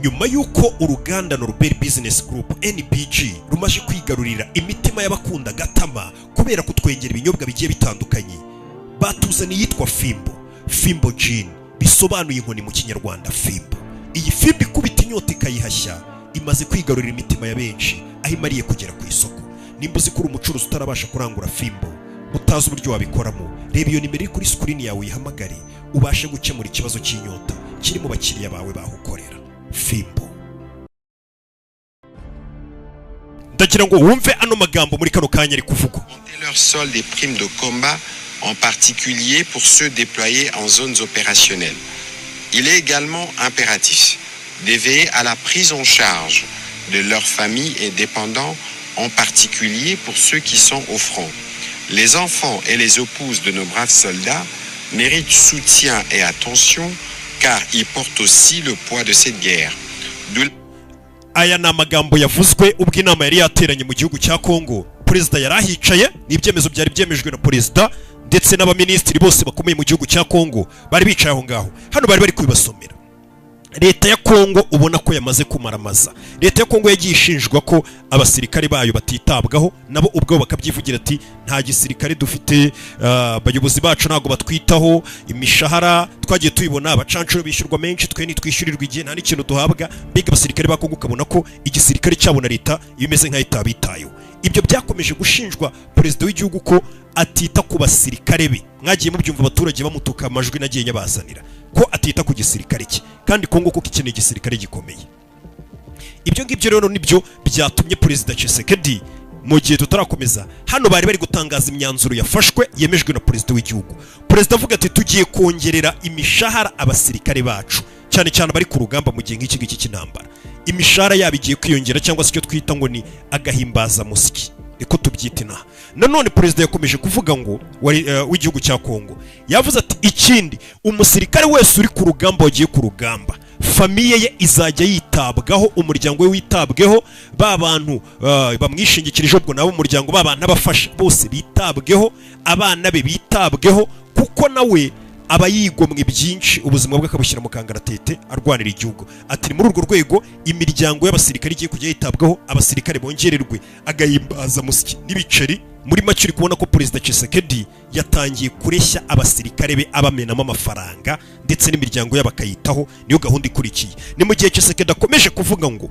Nyuma y'uko uruganda Norbert Business Group, NBG, rumaze kwigarurira imitima y'abakunda gatama kubera kutwengera ibinyobwa bigiye bitandukanye, batuzaniye iyitwa Fimbo, Fimbo Gin, bisobanuye inkoni mu Kinyarwanda. Fimbo, iyi fimbo ikubita inyota ikayihashya, imaze kwigarurira imitima ya benshi aho imariye kugera ku isoko. Nimba uzi ko uri umucuruzi utarabasha kurangura Fimbo, utazi uburyo wabikoramo, reba iyo nimero iri kuri screen yawe uyihamagare, ubashe gukemura ikibazo cy'inyota kiri mu bakiriya bawe bahukorera Fimbo. Ndagira ngo wumve ano magambo muri kano kanya ari kuvugwa. Augmenter leur solde des primes de combat, en particulier pour ceux déployés en zones opérationnelles. Il est également impératif de veiller à la prise en charge de leurs familles et dépendants, en particulier pour ceux qui sont au front. Les enfants et les épouses de nos braves soldats méritent soutien et attention car ils portent aussi le poids de cette guerre. D'où Aya ni amagambo yavuzwe ubwo inama yari yateranye mu gihugu cya Kongo. Perezida yari ahicaye, n'ibyemezo byari byemejwe na perezida ndetse n'abaminisitiri bose bakomeye mu gihugu cya Kongo bari bicaye aho ngaho. Hano bari bari kubibasomera. Leta ya Kongo ubona ko yamaze kumaramaza. Leta ya Kongo yagiye ishinjwa ko abasirikare bayo batitabwaho, nabo ubwabo bakabyivugira ati: "Nta gisirikare dufite, abayobozi bacu ntabwo batwitaho, imishahara twagiye tuyibona, abacancuro bishyurwa menshi, twe ntitwishyurirwa igihe, nta n'ikintu duhabwa." Mbega abasirikare ba Kongo ukabona ko igisirikare cyabo na leta imeze nk'aho itabitayeho. Ibyo byakomeje gushinjwa perezida w'igihugu ko atita ku basirikare be. Mwagiye mubyumva abaturage bamutuka, amajwi nagiye nyabazanira, ko atita ku gisirikare cye, kandi Kongo koko ikeneye igisirikare gikomeye. Ibyo ngibyo rero nibyo byatumye Perezida Tshisekedi, mu gihe tutarakomeza, hano bari bari gutangaza imyanzuro yafashwe yemejwe na perezida w'igihugu. Perezida avuga ati: "Tugiye kongerera imishahara abasirikare bacu, cyane cyane abari ku rugamba mu gihe nk'iki ngiki cy'intambara. Imishahara yabo igiye kwiyongera, cyangwa se icyo twita ngo ni agahimbazamusyi, niko tubyita inaha." Nanone perezida yakomeje kuvuga ngo w'igihugu cya Kongo yavuze ati: "Ikindi, umusirikare wese uri ku rugamba, wagiye ku rugamba, famille ye izajya yitabwaho, umuryango we witabweho, ba bantu bamwishingikirije, ubwo nabo umuryango, ba bantu abafasha bose bitabweho, abana be bitabweho, kuko nawe aba yigomwe byinshi, ubuzima bwe akabushyira mu kangaratete arwanira igihugu." Ati: "Ni muri urwo rwego imiryango y'abasirikare igiye kujya yitabwaho, abasirikare bongererwe agahimbazamusyi n'ibiceri." Muri make, uri kubona ko Perezida Tshisekedi yatangiye kureshya abasirikare be, abamenamo amafaranga, ndetse n'imiryango yabo akayitaho. Niyo gahunda ikurikiye. Ni mu gihe Tshisekedi akomeje kuvuga ngo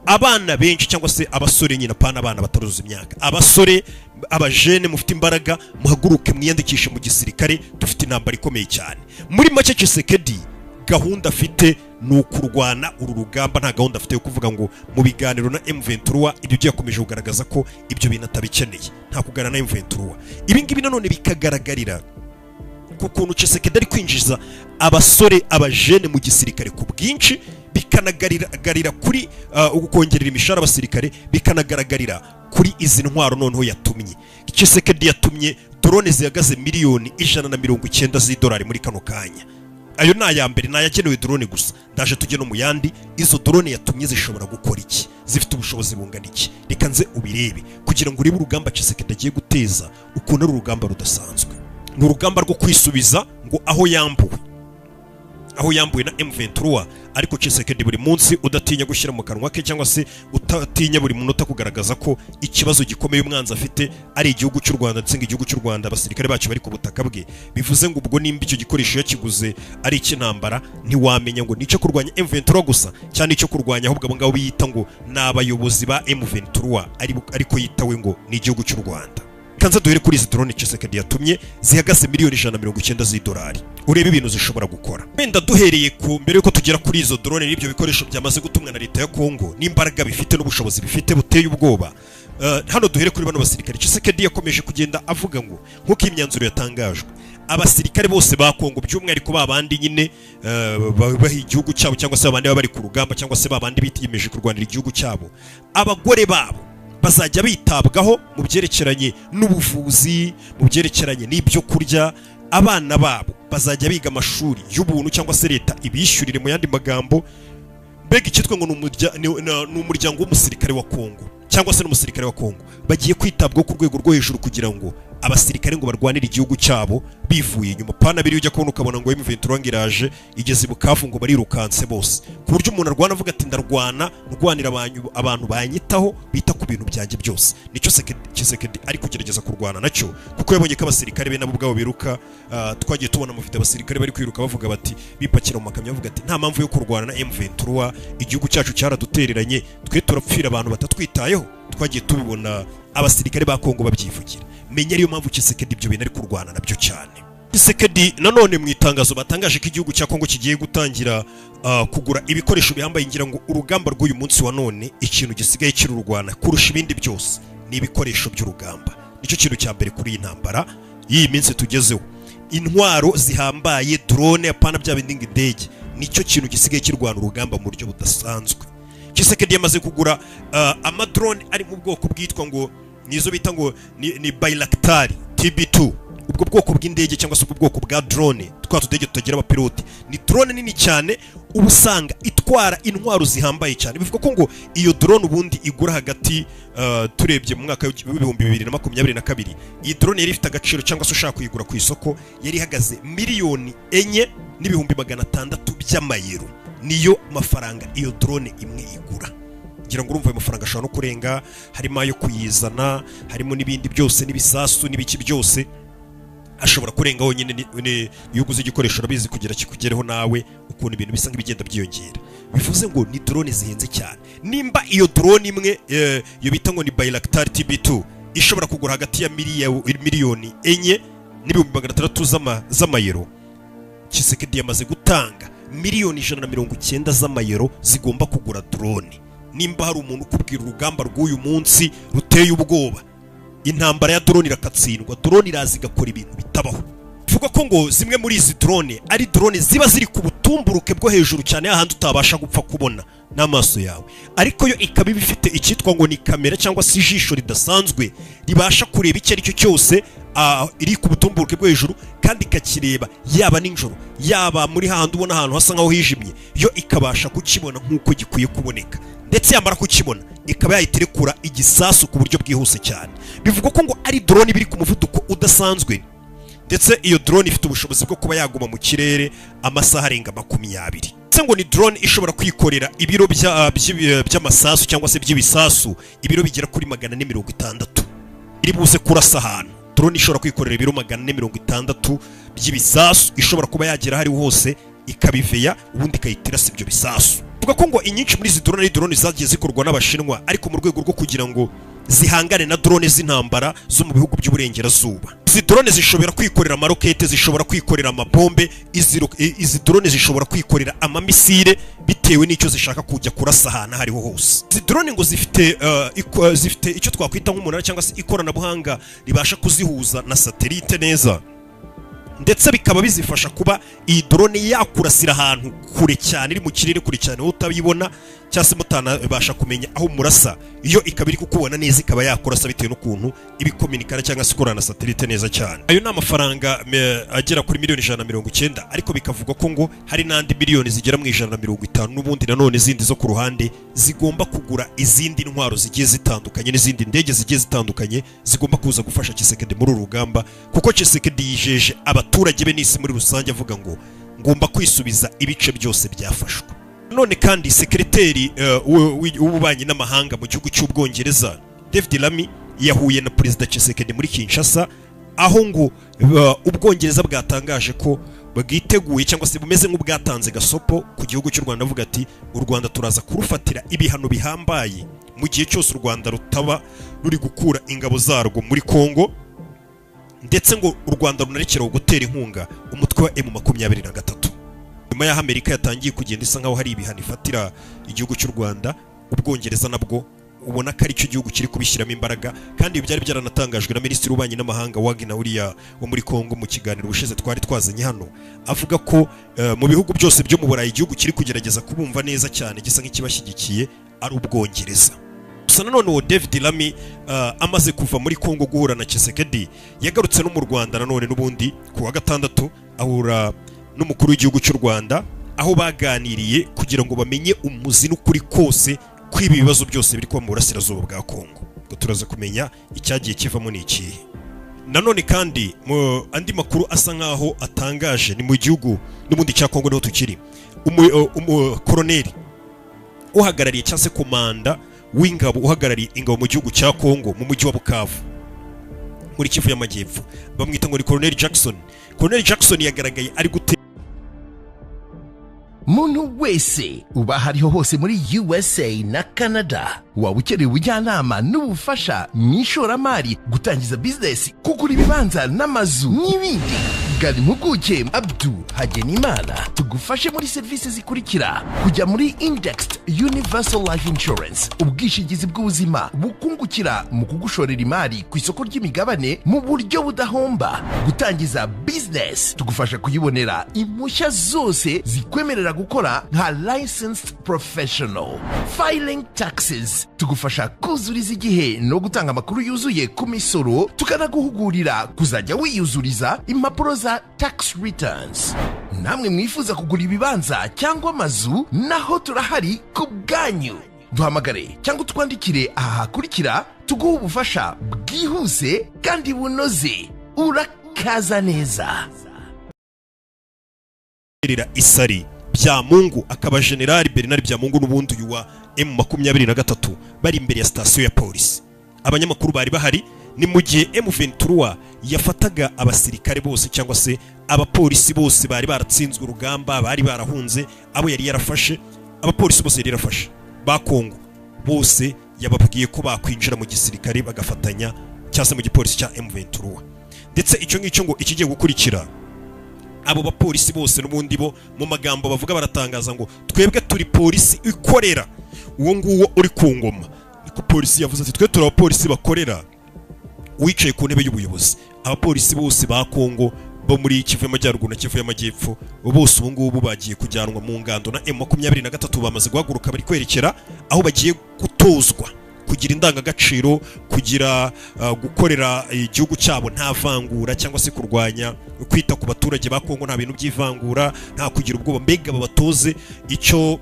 abana benshi, cyangwa se abasore nyine, apana abana bataruzuza imyaka, abasore, abajene mufite imbaraga, muhaguruke mwiyandikishe mu gisirikare, dufite intambara ikomeye cyane. Muri make, Tshisekedi gahunda afite ni ukurwana uru rugamba, nta gahunda afite yo kuvuga ngo mu biganiro na M23. Ibyo byo yakomeje kugaragaza ko ibyo bintu atabikeneye, nta kuganira na M23. Ibi ngibi nanone bikagaragarira ku kuntu Tshisekedi ari kwinjiza abasore, abajene mu gisirikare ku bwinshi, bikanagaragarira kuri ukongerera imishahara abasirikare, bikanagaragarira kuri izi ntwaro noneho yatumye. Tshisekedi yatumye drone zihagaze miliyoni 190 z'idolari muri kano kanya. Ayo ni aya mbere, ni ayagenewe drone gusa. Ndaje tujye no mu yandi. Izo drone yatumye zishobora gukora iki? Zifite ubushobozi bungana iki? Reka nze ubirebe kugira ngo urebe urugamba Tshisekedi agiye guteza ukuntu ari urugamba rudasanzwe. Ni urugamba rwo kwisubiza ngo aho yambuwe, aho yambuwe na M23. Ariko Tshisekedi buri munsi udatinya gushyira mu kanwa ke, cyangwa se utatinya buri munota kugaragaza ko ikibazo gikomeye umwanzi afite ari igihugu cy'u Rwanda, ndetse ngo igihugu cy'u Rwanda abasirikare bacu bari ku butaka bwe. Bivuze ngo ubwo nimba icyo gikoresho yakiguze ari icy'intambara, ntiwamenya ngo nicyo kurwanya M23 gusa cyangwa icyo kurwanya ahubwo abo ngabo biyita ngo ni abayobozi ba M23, ariko yitawe ngo ni igihugu cy'u Rwanda. Kanza duhere kuri izi drone Tshisekedi yatumye zihagaze miliyoni 190 z'idolari, urebe ibintu zishobora gukora. Wenda duhereye ku mbere yuko tugera kuri izo drone n'ibyo bikoresho byamaze gutumwa na leta ya Kongo n'imbaraga bifite n'ubushobozi bifite buteye ubwoba, hano duhere kuri bano basirikare. Tshisekedi yakomeje kugenda avuga ngo nk'uko iyi myanzuro yatangajwe, abasirikare bose ba Kongo, by'umwihariko ba bandi nyine baha igihugu cyabo, cyangwa se babandi baba bari ku rugamba, cyangwa se babandi biyemeje kurwanira igihugu cyabo, abagore babo bazajya bitabwaho mu byerekeranye n'ubuvuzi, mu byerekeranye n'ibyo kurya, abana babo bazajya biga amashuri y'ubuntu, cyangwa se leta ibishyurire. Mu yandi magambo, mbega icyitwa ngo ni umuryango w'umusirikare wa Kongo cyangwa se n'umusirikare wa Kongo bagiye kwitabwaho ku rwego rwo hejuru kugira ngo Abasirikare ngo barwanire igihugu cyabo bivuye inyuma, pana biri ujya kubona ukabona ngo M23 ngo iraje igeze i Bukavu, ngo barirukanse bose, ku buryo umuntu arwana avuga ati: "Ndarwana ndwanira abantu banyitaho, bita ku bintu byanjye byose." Nicyo Tshisekedi ari kugerageza kurwana nacyo, kuko yabonye ko abasirikare be nabo ubwabo biruka. Twagiye tubona mufite abasirikare bari kwiruka bavuga bati, bipakira mu makamyo bavuga ati: "Nta mpamvu yo kurwana na M23, igihugu cyacu cyaradutereranye, twe turapfira abantu batatwitayeho." Twagiye tubibona abasirikare ba Kongo babyivugira. Menya ariyo mpamvu Tshisekedi ibyo bintu ari kurwana nabyo cyane. Tshisekedi nanone mu itangazo batangaje ko igihugu cya Kongo kigiye gutangira kugura ibikoresho bihambaye. Ngira ngo urugamba rw'uyu munsi wa none, ikintu gisigaye kirurwana kurusha ibindi byose ni ibikoresho by'urugamba. Nicyo kintu cya mbere kuri iyi ntambara y'iyi minsi tugezeho. Intwaro zihambaye, drone, apana bya bindi ngo indege, nicyo kintu gisigaye kirwana urugamba mu buryo budasanzwe. Tshisekedi yamaze kugura amadrone ari mu bwoko bwitwa ngo nizo bita ngo ni Bayraktar TB2. Ubwo bwoko bw'indege cyangwa se ubwo bwoko bwa drone, twa tudege tutagira abapiloti, ni drone nini cyane uba usanga itwara intwaro zihambaye cyane. Bivuga ko ngo iyo drone ubundi igura hagati, turebye mu mwaka w'2022, iyi drone yari ifite agaciro, cyangwa se ushaka kuyigura ku isoko, yari ihagaze 4,600,000 by'amayero. Niyo mafaranga iyo drone imwe igura. Ngira ngo urumva ayo mafaranga ashobora no kurenga, harimo ayo kuyizana, harimo n'ibindi byose, n'ibisasu n'ibiki byose, ashobora kurenga wonyine. Iyo uguze igikoresho, urabizi, kugira kikugereho nawe ukuntu ibintu bisa nk'ibigenda byiyongera. Bivuze ngo ni drone zihenze cyane. Nimba iyo drone imwe, iyo bita ngo ni Bayraktar TB2, ishobora kugura hagati ya 4,600,000 z'amayero, Tshisekedi yamaze gutanga 190,000,000 z'amayero zigomba kugura drone. Nimba hari umuntu ukubwira urugamba rw'uyu munsi ruteye ubwoba, intambara ya drone irakatsindwa. Drone iraza igakora ibintu bitabaho. Bivuga ko ngo zimwe muri izi drone ari drone ziba ziri ku butumburuke bwo hejuru cyane, hahandi utabasha gupfa kubona n'amaso yawe, ariko yo ikaba iba ifite icyitwa ngo ni kamera cyangwa se ijisho ridasanzwe ribasha kureba icyo ari cyo cyose iri ku butumburuke bwo hejuru, kandi ikakireba yaba nijoro, yaba muri hahandi ubona ahantu hasa nkaho hijimye, yo ikabasha kukibona nk'uko gikwiye kuboneka, ndetse yamara kukibona ikaba yahita irekura igisasu ku buryo bwihuse cyane. Bivugwa ko ngo ari drone biri ku muvuduko udasanzwe, ndetse iyo drone ifite ubushobozi bwo kuba yaguma mu kirere amasaha arenga 20, ndetse ngo ni drone ishobora kwikorera ibiro by'amasasu cyangwa se by'ibisasu, ibiro bigera kuri 460 iri buze kurasa ahantu. Drone ishobora kwikorera ibiro 460 by'ibisasu, ishobora kuba yagera aho ariho hose ikabiveya, ubundi ikahita irasa ibyo bisasu. Vuga ko ngo inyinshi muri izi drone ari drone zagiye zikorwa n'Abashinwa, ariko mu rwego rwo kugira ngo zihangane na drone z'intambara zo mu bihugu by'uburengerazuba. Izi drone zishobora kwikorera amarokete, zishobora kwikorera amabombe, izi drone zishobora kwikorera amamisire bitewe n'icyo zishaka kujya kurasa ahantu aho ariho hose. Izi drone ngo zifite icyo twakwita nk'umunara cyangwa se ikoranabuhanga ribasha kuzihuza na satellite neza, ndetse bikaba bizifasha kuba iyi drone yakurasira ahantu kure cyane, iri mu kirere kure cyane, wowe utabibona cyangwa se mutanabasha kumenya aho murasa, iyo ikaba iri kukubona neza, ikaba yakurasa bitewe n'ukuntu ibikominikana cyangwa se ikorana na satellite neza cyane. Ayo ni amafaranga agera kuri 190,000,000, ariko bikavugwa ko ngo hari n'andi miliyoni zigera mu 150 n'ubundi nanone zindi zo ku ruhande zigomba kugura izindi ntwaro zigiye zitandukanye n'izindi ndege zigiye zitandukanye zigomba kuza gufasha Tshisekedi muri uru rugamba, kuko Tshisekedi yijeje abaturage be n'isi muri rusange avuga ngo: "Ngomba kwisubiza ibice byose byafashwe." None kandi sekereteri w'ububanyi n'amahanga mu gihugu cy'Ubwongereza, David Lammy, yahuye na Perezida Tshisekedi muri Kinshasa, aho ngo Ubwongereza bwatangaje ko bwiteguye cyangwa se bumeze nk'ubwatanze gasopo ku gihugu cy'u Rwanda, avuga ati: "U Rwanda turaza kurufatira ibihano bihambaye mu gihe cyose u Rwanda rutaba ruri gukura ingabo zarwo muri Kongo, ndetse ngo u Rwanda runarekeraho gutera inkunga umutwe wa M23." Nyuma y'aho Amerika yatangiye kugenda isa nkaho hari ibihano ifatira igihugu cy'u Rwanda, Ubwongereza nabwo ubona ko ari cyo gihugu kiri kubishyiramo imbaraga, kandi ibi byari byaranatangajwe na Minisitiri w'Ububanyi n'Amahanga Wagner uriya wo muri Kongo mu kiganiro ubushize twari twazanye hano, avuga ko mu bihugu byose byo mu Burayi igihugu kiri kugerageza kubumva neza cyane, gisa nk'ikibashyigikiye, ari Ubwongereza. Gusa nanone uwo David Lammy amaze kuva muri Kongo guhura na Tshisekedi, yagarutse no mu Rwanda nanone n'ubundi ku wa gatandatu, ahura n'umukuru w'igihugu cy'u Rwanda, aho baganiriye kugira ngo bamenye umuzi n'ukuri kose kw'ibi bibazo byose biri kuba mu burasirazuba bwa Kongo. Ngo turaza kumenya icyagiye kivamo ni ikihe. Nanone kandi mu andi makuru asa nkaho atangaje, ni mu gihugu n'ubundi cya Kongo niho tukiri. Umukoroneri uhagarariye cyangwa se komanda w'ingabo, uhagarariye ingabo mu gihugu cya Kongo mu mujyi wa Bukavu muri Kivu y'Amajyepfo, bamwita ngo ni Colonel Jackson. Colonel Jackson yagaragaye ari gutera Muntu wese uba aho ariho hose muri USA na Canada, waba ukeneye ubujyanama n'ubufasha mu ishoramari, gutangiza bizinesi, kugura ibibanza n'amazu n'ibindi, gana impuguke Abdu Hagenimana tugufashe muri serivisi zikurikira: kujya muri Indexed Universal Life Insurance, ubwishingizi bw'ubuzima bukungukira mu kugushorera imari ku isoko ry'imigabane mu buryo budahomba, gutangiza bizinesi, tugufasha kuyibonera impushya zose zikwemerera gukora nka licensed professional, filing taxes, tugufasha kuzuriza igihe no gutanga amakuru yuzuye ku misoro, tukanaguhugurira kuzajya wiyuzuriza impapuro za tax returns. Namwe mwifuza kugura ibibanza cyangwa amazu, naho turahari ku bwanyu. Duhamagare cyangwa utwandikire aha hakurikira, tuguhe ubufasha bwihuse kandi bunoze. Urakaza neza. Isari Byamungu, akaba General Bernard Byamungu n'ubundi uyu wa M23, bari imbere ya sitasiyo ya polisi. Abanyamakuru bari bahari. Ni mu gihe M23 yafataga abasirikare bose cyangwa se abapolisi bose bari baratsinzwe urugamba, bari barahunze, abo yari yarafashe, abapolisi bose yari yarafashe ba Kongo bose, yababwiye ko bakwinjira mu gisirikare bagafatanya cyangwa se mu gipolisi cya M23. Ndetse icyo ngicyo ngo ikigiye gukurikira, abo bapolisi bose n'ubundi bo mu magambo bavuga baratangaza ngo twebwe turi polisi ikorera uwo nguwo uri ku ngoma. Niko polisi yavuze ati: "Twe turi abapolisi bakorera uwicaye ku ntebe y'ubuyobozi." Abapolisi bose ba Kongo bo muri Kivu y'Amajyaruguru na Kivu y'Amajyepfo bose ubu ngubu bagiye kujyanwa mu ngando na M23. Bamaze guhaguruka, bari kwerekera aho bagiye gutozwa kugira indangagaciro, kugira gukorera igihugu cyabo nta vangura, cyangwa se kurwanya, kwita ku baturage ba Kongo nta bintu by'ivangura, nta kugira ubwoba. Mbega babatoze icyo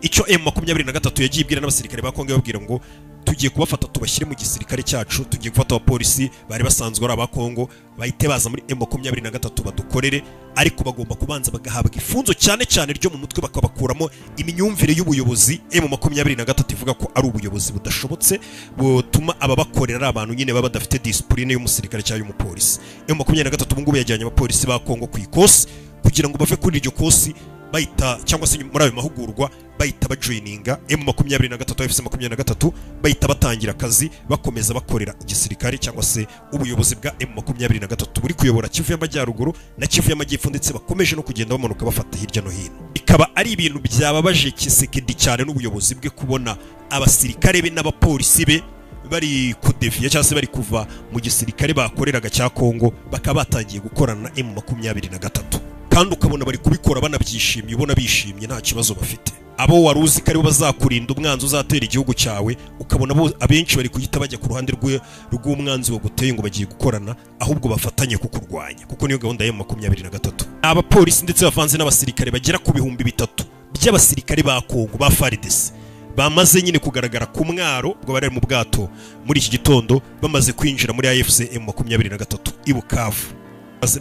M23 yagiye ibwira n'abasirikare ba Kongo, babwira ngo tugiye kubafata tubashyire mu gisirikare cyacu, tugiye gufata abapolisi bari basanzwe ari aba Kongo bahite baza muri M23 badukorere. Ariko bagomba kubanza bagahabwa ifunzo cyane cyane ryo mu mutwe, bakabakuramo imyumvire y'ubuyobozi M23 ivuga ko ari ubuyobozi budashobotse, butuma ababakorera ari abantu nyine baba badafite discipline y'umusirikare cyangwa y'umupolisi. M23 ubu ngubu yajyanye abapolisi ba Kongo ku ikosi kugira ngo bave kuri iryo kosi bahita, cyangwa se muri ayo mahugurwa, bahita bajoininga M23, AFC 23, bahita batangira akazi, bakomeza bakorera igisirikare cyangwa se ubuyobozi bwa M23 buri kuyobora Kivu y'Amajyaruguru na Kivu y'Amajyepfo, ndetse bakomeje no kugenda bamanuka bafata hirya no hino. Bikaba ari ibintu byababaje Tshisekedi cyane n'ubuyobozi bwe kubona abasirikare be n'abapolisi be bari kudeviya cyangwa se bari kuva mu gisirikare bakoreraga cya Kongo, bakaba batangiye gukorana na M23, kandi ukabona bari kubikora banabyishimiye, ubona bishimye, nta kibazo bafite. Abo wari uzi ko aribo bazakurinda umwanzi uzatera igihugu cyawe, ukabona bo abenshi bari guhita bajya ku ruhande rw'umwanzi waguteye, ngo bagiye gukorana ahubwo bafatanye kukurwanya, kuko niyo gahunda ya M23. Abapolisi ndetse bavanze n'abasirikare bagera ku 3000 by'abasirikare ba Kongo ba FARDC bamaze nyine kugaragara ku mwaro, ubwo bari mu bwato muri iki gitondo, bamaze kwinjira muri AFC M23 i Bukavu.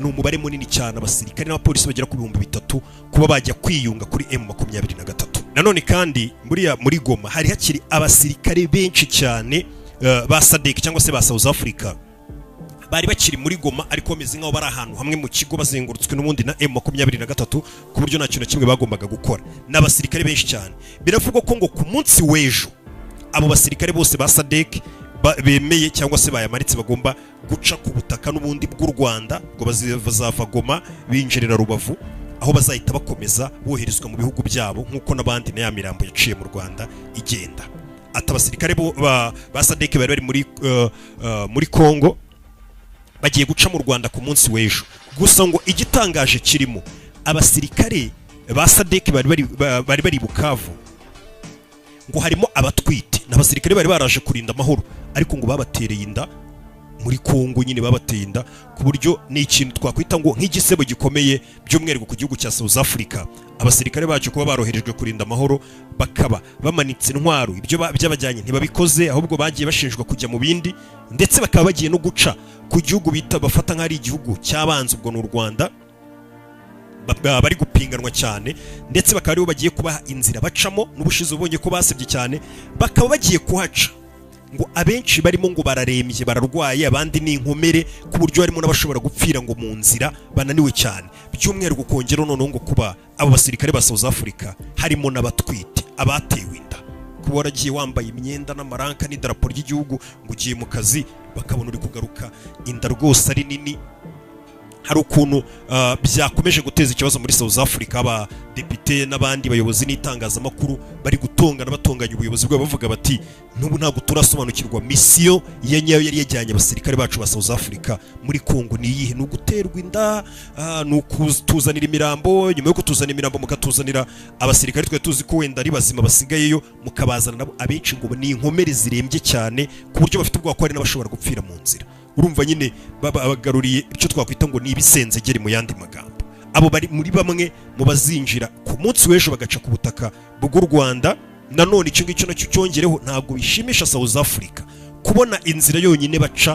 Ni umubare munini cyane, abasirikare n'abapolisi bagera ku 3000 kuba bajya kwiyunga kuri M23. Nanone kandi muri Goma hari hakiri abasirikare benshi cyane ba SADC cyangwa se ba South Africa bari bakiri muri Goma, ariko bameze nk'aho bari ahantu hamwe mu kigo, bazengurutswe n'ubundi na M23, ku buryo nta kintu na kimwe bagombaga gukora. Ni abasirikare benshi cyane. Biravugwa ko ngo ku munsi w'ejo abo basirikare bose ba SADC bemeye cyangwa se bayamaritse bagomba guca ku butaka n'ubundi bw'u Rwanda, ngo bazava Goma binjirira Rubavu, aho bazahita bakomeza boherezwa mu bihugu byabo, nk'uko n'abandi na ya mirambo yaciye mu Rwanda igenda. Ati abasirikare bo ba SADC bari bari muri Kongo bagiye guca mu Rwanda ku munsi w'ejo. Gusa ngo igitangaje kirimo, abasirikare ba SADC bari bari Bukavu ngo harimo abatwite. N'abasirikare bari baraje kurinda amahoro, ariko ngo babatereye inda. Muri Kongo nyine babateye inda, ku buryo ni ikintu twakwita ngo nk'igisebo gikomeye, by'umwihariko ku gihugu cya South Africa. Abasirikare bacu kuba baroherejwe kurinda amahoro, bakaba bamanitse intwaro, ibyo byabajyanye ntibabikoze, ahubwo bagiye bashinjwa kujya mu bindi, ndetse bakaba bagiye no guca ku gihugu bita bafata nk'ari igihugu cyabanze, ubwo ni u Rwanda, bari gupinganwa cyane, ndetse bakaba aribo bagiye kubaha inzira bacamo. N'ubushize ubonye ko basebye cyane, bakaba bagiye kuhaca ngo abenshi barimo ngo bararembye, bararwaye, abandi ni inkomere, ku buryo harimo n'abashobora gupfira ngo mu nzira, bananiwe cyane. By'umwihariko kongera noneho ngo kuba abo basirikare ba South Africa harimo n'abatwite, abatewe inda. Kuba waragiye wambaye imyenda n'amaranka n'idarapo ry'igihugu ngo ugiye mu kazi, bakabona uri kugaruka inda rwose ari nini, hari ukuntu byakomeje guteza ikibazo muri South Africa. Abadepite n'abandi bayobozi n'itangazamakuru bari gutongana, batonganya ubuyobozi bwabo, bavuga bati: "N'ubu ntabwo turasobanukirwa misiyo ya nyayo yari yajyanye abasirikare bacu ba South Africa muri Congo ni iyihe? Ni uguterwa inda? Ni ukutuzanira imirambo? Nyuma yo kutuzanira imirambo, mukatuzanira abasirikare twari tuzi ko wenda ari bazima basigayeyo, mukabazana nabo abenshi ngo ni inkomere zirembye cyane, ku buryo bafite ubwoba ko hari n'abashobora gupfira mu nzira." Urumva nyine babagaruriye icyo twakwita ngo ni ibisenzegeri. Mu yandi magambo, abo bari muri bamwe mu bazinjira ku munsi w'ejo bagaca ku butaka bw'u Rwanda. Nanone icyo ngicyo nacyo cyongereho, ntabwo bishimisha South Africa kubona inzira yonyine baca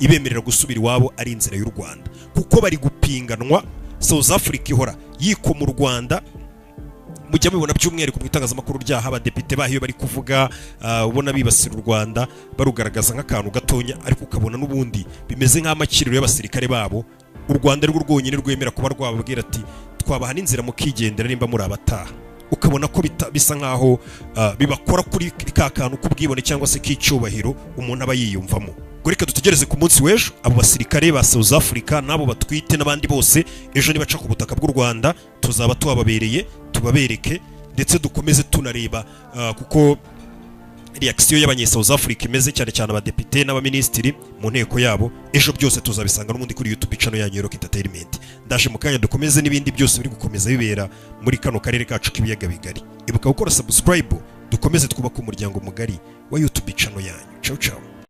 ibemerera gusubira iwabo ari inzira y'u Rwanda, kuko bari gupinganwa. South Africa ihora yikoma u Rwanda, mujya mubibona by'umwihariko mu itangazamakuru ryaha, abadepite baho iyo bari kuvuga, ubona bibasira u Rwanda, barugaragaza nk'akantu gatonya, ariko ukabona n'ubundi bimeze nk'amakiriro y'abasirikare babo. U Rwanda rwo rwonyine rwemera kuba rwababwira ati: "Twabaha n'inzira mukigendera nimba muri abataha." Ukabona ko bisa nk'aho bibakora kuri ka kantu k'ubwibone cyangwa se k'icyubahiro umuntu aba yiyumvamo. Ubwo reka dutegereze ku munsi w'ejo abo basirikare ba South Africa n'abo batwite n'abandi bose, ejo nibaca ku butaka bw'u Rwanda tuzaba tuhababereye, tubabereke, ndetse dukomeze tunareba kuko reaction y'abanye South Africa imeze, cyane cyane abadepite n'abaminisitiri mu nteko yabo ejo. Byose tuzabisanga n'ubundi kuri YouTube channel yanyu Rock Entertainment. Ndaje mu kanya dukomeze n'ibindi byose biri gukomeza bibera muri kano karere kacu k'ibiyaga bigari. Ibuka gukora subscribe, dukomeze twubake umuryango mugari wa YouTube channel yanyu. Ciao ciao.